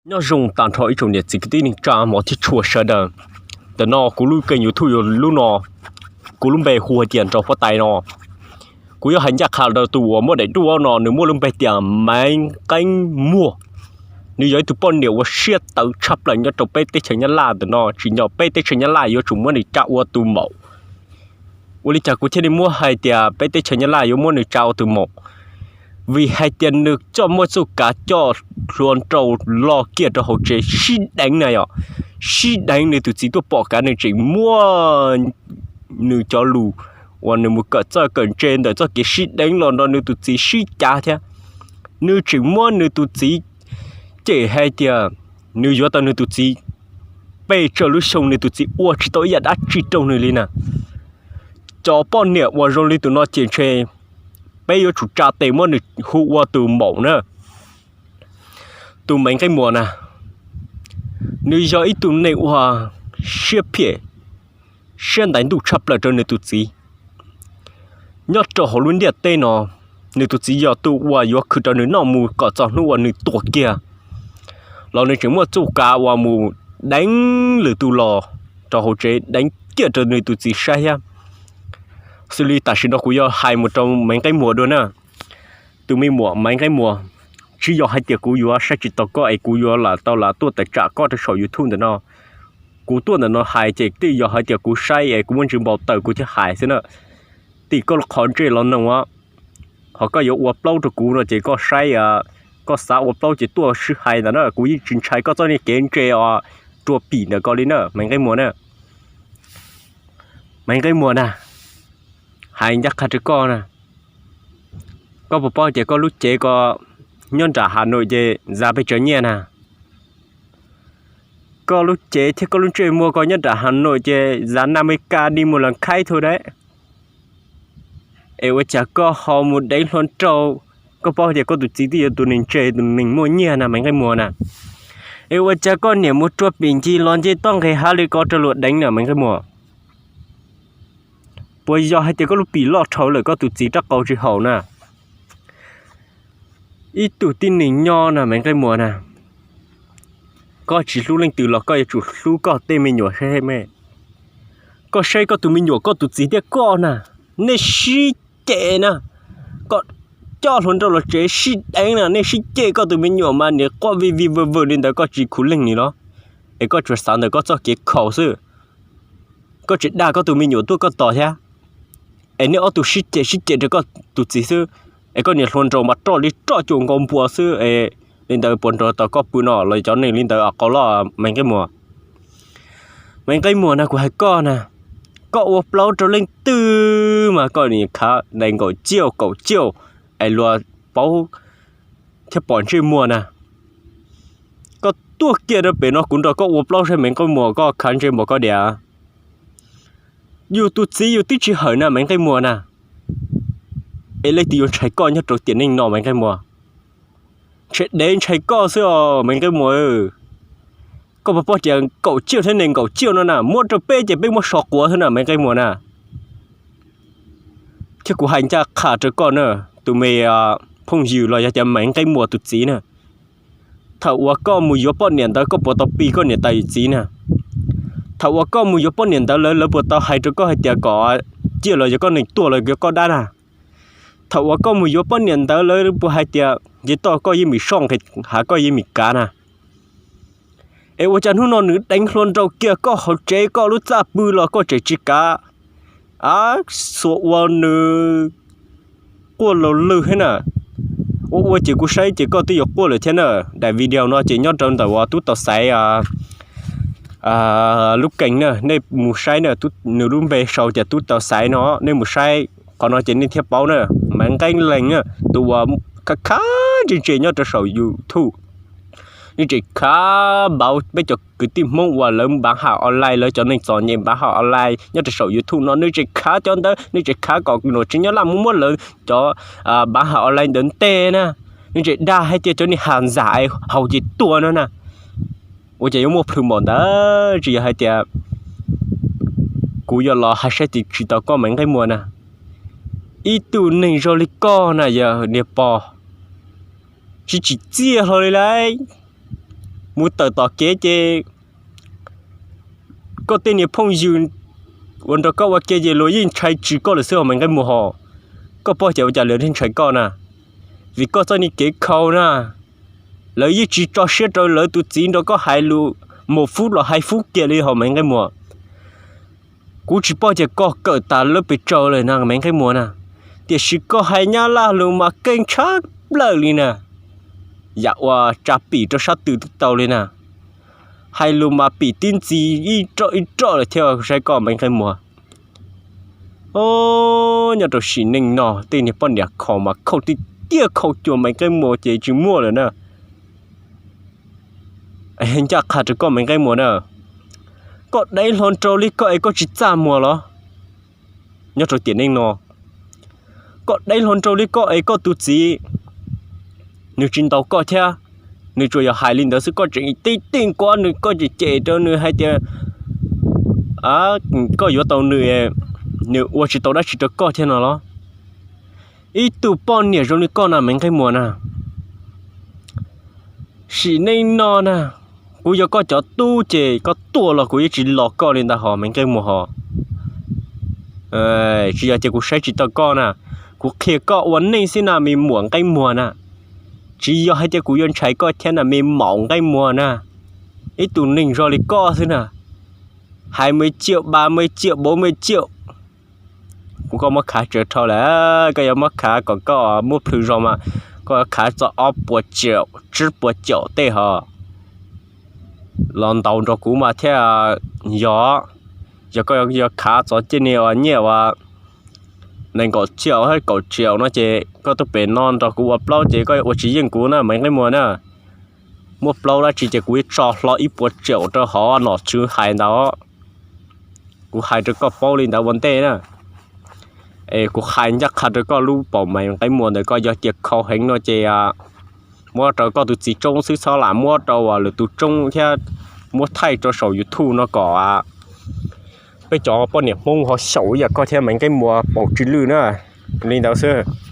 Nyob zoo tag nrho ib tsoom niam txiv kwv tij neej tsa hmov thiab tshua sawv daws. Ntawm no kuv lub kênh YouTube yuav lub no, kuv lub npe hu hais tias Nraug Huab Tais no. Kuv yuav hais ncaj qha rau tus uas muab daim duab no, nws muaj lub npe tias Maiv Nqeeb Muag. Nws yog ib tug poj niam uas siab tawv tshaj plaws nyob rau peb teb chaws Nyab Laj ntawm no, tsim nyog peb teb chaws Nyab Laj yuav tsum muab nws tsa ua tus maum. Ua li cas kuv thiaj li muab hais tias peb teb chaws Nyab Laj yuav muab nws tsa ua tus maum? Vim hais tias nws coj muaj txuj kav coj hluas nraug los kiag rau hauv tsev sib deev na yom. Sib deev, nws tus txiv tuaj pom kav nws tseem muab nws cov lus uas nws mus kawm txawj kawm ntse ntawm txoj kev sib deev los nrog nws tus txiv sib cav thiab. Nws tseem muab nws tus txiv cem hais tias nws yuav tau nws tus txiv pes tsawg lub xyoo nws tus txiv ua tsis tau ib yam dab tsi rau nws li na. Cov poj niam uas zoo li tus no ces ntshe peb yuav tsum tsa tes muab nws hu ua tus maum na. Tus Maiv Nqeeb Muas na, nws yog ib tug neeg uas siab phiam, siab ntaiv ntuj tshaj plaws rau nws tus txiv. Nyob rau hauv lub ntiaj teb no, nws tus txiv yog tus uas yuav khwv rau nws noj mus kom txog hnub uas nws tuag kiag los nws tseem muaj txuj kav uas mus deev lwm tus los rau hauv tsev, deev kiag rau nws tus txiv saib thiab. Xws li tam sim no kuv yuav hais mus rau Maiv Nqeeb Muas dua na. Tus me muam Maiv Nqeeb Muas, tsis yog hais tias kuv yuav saib tsis taus koj es kuv yuav lam tau lam tuaj tawm tsam koj rau saum YouTube ntawm no. Kuv tuaj ntawm no hais ces twb yog hais tias kuv saib es kuv muaj ntsis npau taws kuv thiaj hais xwb na. Tim koj qhov ntsej los noog os, ho koj yuav ua plaub rau kuv no ces koj saib, koj xav ua plaub ces tuaj sib hais ntawm na, kuv yeej tsis ntshai koj txoj niag kev ntse os, rua pim ntawm ko li na Maiv Nqeeb Muas na. Maiv Nqeeb Muas na, hais ncaj qha rau koj na, koj puas paub tias koj lub cev ko nyob nram Has Noim ces zas pes tsawg nyiaj na? Koj lub cev thiab koj lub ntsej muag ko nyob nram Has Noim ces zas Nas Mes Kas đi một làn khái thôi đấy. Es ua cas koj ho mus deev hluas nraug? Koj paub tias koj tus txiv twb yog tus neeg ntse tus neeg muaj nyiaj na Maiv Nqeeb Muas na. Es ua cas koj niam mus rua pim ncig los nce toj nqes hav li ko rau luag deev na Maiv Nqeeb Muas? Puas yog hais tias koj lub pim loj dhau lawm koj tus txiv rab qau tsis haum na? Ib tug tib neeg nyob na Maiv Nqeeb Muas na, koj tsis hlub leej twg los koj yuav tsum hlub koj tej me nyuam saib me. Koj saib koj tus me nyuam koj tus txiv thiab koj na, nej sib cem na. Koj coj hluas nraug los tsev sib deev na, nej sib cem koj tus me nyuam mas niam quaj vij vij vwm vwm li ntawd koj tsis khuv leej li los? Es koj tsuas xav ntawm koj txoj kev khaus xwb. Koj tsis dag koj tus me nyuam tuaj koj tos thiab. Es nej ob tug sib cem sib cem rau koj tus txiv xwb. Es koj niam hluas nraug mas roj li roj cuam nkaus npua xwb es li ntawd puas nrog tau koj pw no los cov neeg li ntawd qau loj Maiv Nqeeb Muas. Maiv Nqeeb Muas na kuv hais koj na, koj ua plaub rau leej twg mas koj nim khav nees nkaum ciaj kaum ciaj es luag paub thiab pom ntsej muag na. Koj tuaj kiag rau pem no kuv nrog koj ua plaub saib Maiv Nqeeb Muas koj khav ntsej npaum koj diam. Yus tus txiv yus twb tsis hawm na Maiv Nqeeb Muas na. Es leej twg yuav ntshai koj nyob rau tiam neej no Maiv Nqeeb Muas? Ntshe dev ntshai koj xwb os Maiv Nqeeb Muas. Koj puas paub tias kaum ciaj thiab nees nkaum ciaj no na muab rau peb ces peb muab so quav xwb na Maiv Nqeeb Muas na. Thiab kuv hais ncaj qha rau koj na, tus me phooj ywg los yog tias Maiv Nqeeb Muas tus txiv na, thaum uas koj mus yuav poj niam ntawd koj puas tau pi koj niam tais yawm txiv na? Thaum uas koj mus yuav poj niam ntawd lawv lawv puas tau hais rau koj hais tias kom ciaj los yog koj neeg tuag los yog koj dab na? Thaum uas koj mus yuav poj niam ntawd lawv puas hais tias nce toj koj yeej meem soj nqis hav koj yeej meem kav na? Es ua cas hnub no nws deev hluas nraug kiag koj hauv tsev koj lub txaj pw los koj tseem tsis kav? A, xuas ua nws quaj laug lwg thiab na. Ua ua ces kuv saib ces koj twb yuav quaj lawm thiab na. Daim video no ces nyob rau ntawm uas Tub Tau Xaiv lub kênh na, nej mus saib na, nws lub npe sau tias Tub Tau Xaiv no, nej mus saib qhov no ces nej thiaj paub na. Maiv Nqeeb Leeg na, tus uas khav khav ntse ntse nyob rau saum YouTube. Nws tseem khav npauv peb cov kwv tij Hmoob uas lawv bán hàng online, lawv cov neeg txom nyem bán hàng online nyob rau saum YouTube no, nws tseem khav cov ntawd, nws tseem khav kom nom tswv Nyab Laj muab muab lawv cov bán hàng online ntawd ntej na. Nws tseem dag hais tias cov niag hàng giả haus ces tuag no na. Ua cas yuav muaj plhws npaum ntawd? Tsis yog hais tias kuv yuav los hais saib tsis tau koj Maiv Nqeeb Muas na. Ib tug neeg zoo li koj na yog niag pog tsis tsim txiaj hlo li lauj. mus tawm tom kev ces koj tej niag phooj ywg uas nrog koj ua ke ces luag yeej ntshai tsw koj lawm xwb hos Maiv Nqeeb Muas hos. Koj pom ces ua cas lawv thiaj ntshai koj na? Vim koj txoj niag kev khau na, lawv yeej tsis tso siab rau lawv tus txiv nrog koj hais lus, mus fub los hais fub kiag li hos Maiv Nqeeb Muas. Kuv tsis pom ces koj kawm tas lawv pes tsawg lawm na Maiv Nqeeb Muas na, tiam sis koj hais nyab laj lus mas keej tshaj plaws li na, yam uas tsa pim rau sab twg twb tau li na. Hais lus mas pim tib ntxi ib roj ib roj lawm thiab saib koj Maiv Nqeeb Muas. Nyob rau sim neej no tej niag poj niam khau mas khau tiag tiag, khau cuag Maiv Nqeeb Muas ces tsis muaj lawm na. Ncaj qha rau koj Maiv Nqeeb Muas na, koj deev hlo nraug li koj es koj tsis txaj muag los? Nyob rau tiam neej no, koj deev hlo nraug li koj es koj tus txiv nws tsis ntaus koj thiab, nws tsuas yog hais li ntawd xwb, koj tseem tib tij nkuav nws, koj cem cem rau nws hais tias koj yuav tau nws, nws ua tsis tau dab tsi rau koj thiab no los? Ib tug poj niam zoo li koj na Maiv Nqeeb Muas na, sim neej no na, kuv yog koj cov tub ces koj tuaj los kuv yeej tsis los koj li ntag hos Maiv Nqeeb Muas hos. Tsis yog tias kuv saib tsis taus koj na, kuv qhia koj ua neej xwb na me muam Nqeeb Muas na. Tsis yog hais tias kuv yuav ntshai koj thiab na me maum Nqeeb Muas na. Ib tug neeg zoo li koj xwb na, hais me ciam ba me ciam bauv me ciam, kuv koj muab khav tsawv dhau lawm, koj yuav muab khav kom koj muab plhws zog mas koj yuav khav txog ob puas caum tsib puas caum tej hos los ntaus nrog kuv mas thiaj yog. Yog koj yuav khav txog cej niag uas nyiaj uas nees nkaum tsiaum hab kaum tsiaum no ces koj tuaj pem no nrog kuv ua plaub ces koj yuav ua tsis yeej kuv na Maiv Nqeeb Muas na. Muaj plaub dab tsi ces kuv yuav tso hlo ib puas tsiaum rau hov nom tswv hais ntawd. Kuv hais rau koj paub li ntawd ua ntej na. Es kuv hais ncaj qha rau koj, lub paum Maiv Nqeeb Muas ntawd koj yog tias khau heev no ces muab rau koj tus txiv tsoob xwb, txhob lam muab rau lwm tus tsoob thiab muab thaij rau saum YouTube no kom peb cov poj niam Hmoob ho xyaum ib yam koj thiab Maiv Nqeeb Muas paum tsw lwj na. Li ntawd xwb.